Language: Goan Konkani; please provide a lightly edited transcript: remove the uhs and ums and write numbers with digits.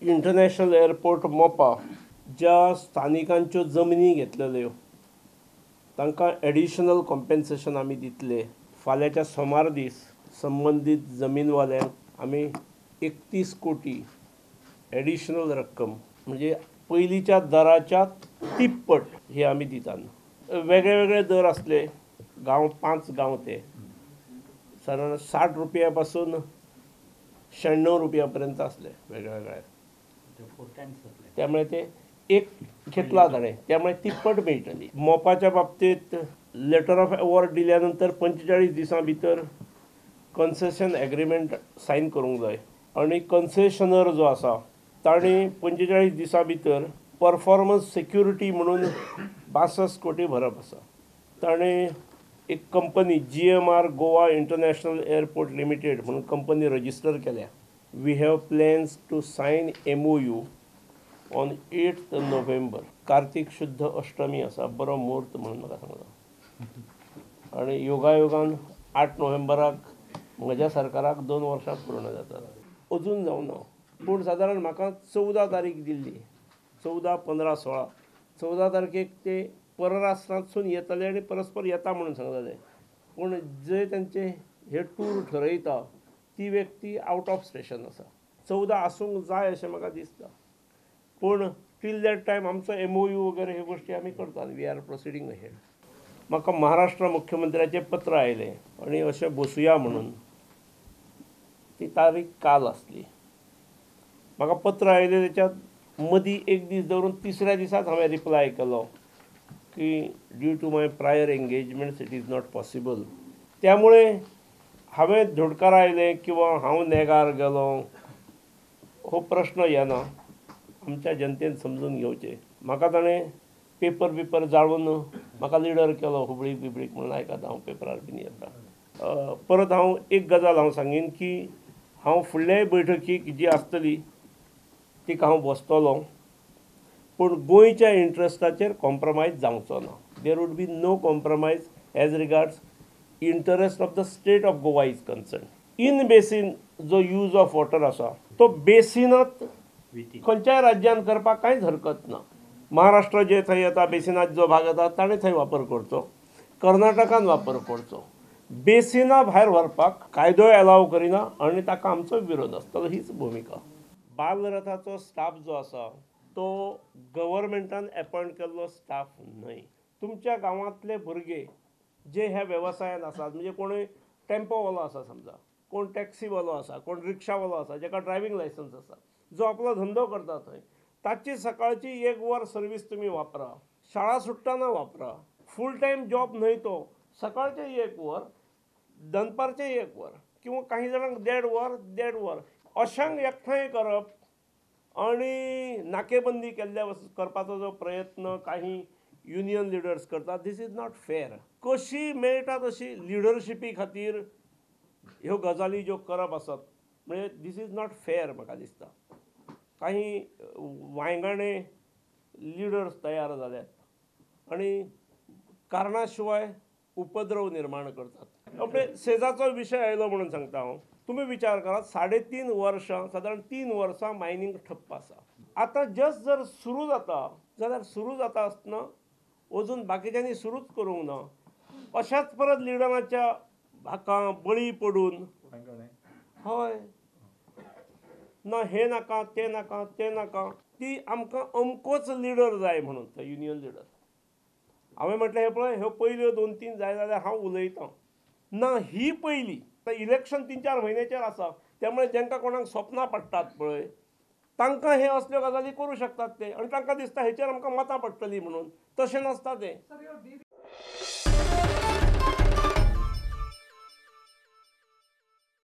इंटरनॅशनल एअरपोर्ट मोपा ज्या स्थानिकांच्यो जमनी घेतलेल्यो तांकां एडिशनल कॉम्पेन्सेशन आमी दितले. फाल्यांच्या सोमार दीस संबंदीत जमीनवाल्यांक आमी 31 कोटी एडिशनल रक्कम म्हणजे पयलींच्या दराच्या तिप्पट हे आमी दितात. वेगळे वेगळे दर आसले, गांव 5 गांव ते सादारण 60 रुपया पासून 96 रुपया पर्यंत आसले वेगळे वेगळे, त्यामुळे ते एक घेतला ताणें, त्यामुळे तिप्पट मेळटली. मोपाच्या बाबतींत लेटर ऑफ अवॉर्ड दिल्या नंतर 45 दिसां भितर कन्सेशन एग्रीमेंट सायन करूंक जाय आनी कन्सेशनर जो आसा ताणें 45 दिसां भितर परफॉर्मन्स सेक्युरिटी म्हणून 62 कोटी भरप आसा. ताणें एक company GMR Goa international airport limited म्हणून कंपनी रजिस्टर केल्या. We have plans to sign MOU on 8 November. Kartik शुद्ध अष्टमी आसा, बरो मुहूर्त म्हणून म्हाका सांगला आनी योगायोगान 8 नोव्हेंबराक म्हज्या सरकाराक 2 वर्सां पूर्ण जातात. अजून जावना, पूण सादारण म्हाका 14 तारीख दिल्ली, 14, 15, 16 14 तारखेक ते परराष्ट्रांतसून येतले आनी परस्पर येता म्हणून सांगलेले, पूण जे तांचे हे टूर ठरयता ती व्यक्ती आवट ऑफ स्टेशन आसा. 14 आसूंक जाय अशें म्हाका दिसता, पूण टील that time आमचो MOU वगैरे ह्यो गोश्टी आमी करतात. We are proceeding ahead. म्हाका महाराष्ट्र मुख्यमंत्र्याचें पत्र आयलें आनी अशें बसुया म्हणून, ती तारीख काल आसली. म्हाका पत्र आयलें तेच्या मदीं एक दीस दवरून तिसऱ्या दिसाच हांवें रिप्लाय केलो की due to my prior engagements it is not possible. त्यामुळे हांवें धुडकार आयलें किंवा हांव नेगार गेलो हो प्रश्न येना. आमच्या जनतेन समजून घेवचें. म्हाका ताणें पेपर बिपर जाळून म्हाका लिडर केलो हुबळीक बिबळीक म्हणून आयकता हांव पेपरार बीन येता. परत हांव एक गजाल हांव सांगीन की हांव फुडल्याय बैठकीक जी आसतली तिका हांव बसतलो, पूण गोंयच्या इंट्रस्टाचेर कॉम्प्रोमायज जावचो ना. There would be no compromise as regards interest of the state of Goa is concern. In basin जो यूज ऑफ वॉटर आसा तो बेसिनांत खंयच्याय राज्यान करपाक कांयच हरकत ना. महाराष्ट्र जे थंय येता बेसिनात जो भाग येता ताणें थंय वापर करचो, कर्नाटकान वापर करचो. बेसिना भायर व्हरपाक कायदोय अलाव करिना आनी ताका आमचो विरोध आसतलो, हीच भुमिका. बालरथाचो स्टाफ जो आसा तो गव्हर्मेंटान एपॉयंट केल्लो स्टाफ न्हय. तुमच्या गांवांतले भुरगे जे ह्या वेवसायान आसात, म्हणजे कोणूय टेम्पोवालो आसा समजा, कोण टॅक्सीवालो आसा, कोण रिक्षावालो आसा, जेका ड्रायव्हींग लायसन्स आसा, जो आपलो धंदो करता थंय, ताची सकाळची 1 वर सर्वीस तुमी वापरा, शाळा सुट्टना वापरा. फूल टायम जॉब न्हय तो, सकाळचें 1 वर, दनपारचें 1 वर किंवा काही जाणांक 1.5 वर 1.5 वर अशांक एकठांय करप आनी नाकेबंदी केल्ल्या करपाचो जो प्रयत्न काही युनियन लिडर्स करतात, this is not fair. कशी मेळटा तशी लिडरशिपी खातीर ह्यो गजाली ज्यो करप आसात म्हणजे this is not fair म्हाका दिसता. काही वांयगणे लिडर्स तयार जाल्यात आनी कारणा शिवाय उपद्रव निर्माण करतात. आपले सेजाचो विशय आयलो म्हणून सांगता हांव, तुमी विचार करात 3.5 वर्सां, सादारण 3 वर्सां मायनींग ठप्प आसा. आतां जस्ट जर सुरू जाता जाल्यार सुरू जाता आसतना अजून बाकीच्यांनी सुरूच करूंक ना, अशाच परत लिडरांच्या हाका बळी पडून हय ना हे नाका ते नाका ते नाका, ती आमकां अमकोच लिडर जाय म्हणून तो युनियन लिडर. हांवें म्हटलें हें पळय ह्यो पयल्यो 2-3 जाय जाल्यार हांव उलयतां ना, ही पयली. आतां इलेक्शन 3-4 म्हयन्याचेर आसा, त्यामुळे जांकां कोणाक सपनां पडटात पळय तांकां हे असल्यो गजाली करूं शकतात ते, आनी तांकां दिसता हेचेर आमकां मतां पडटलीं म्हणून. तशें नासता तें.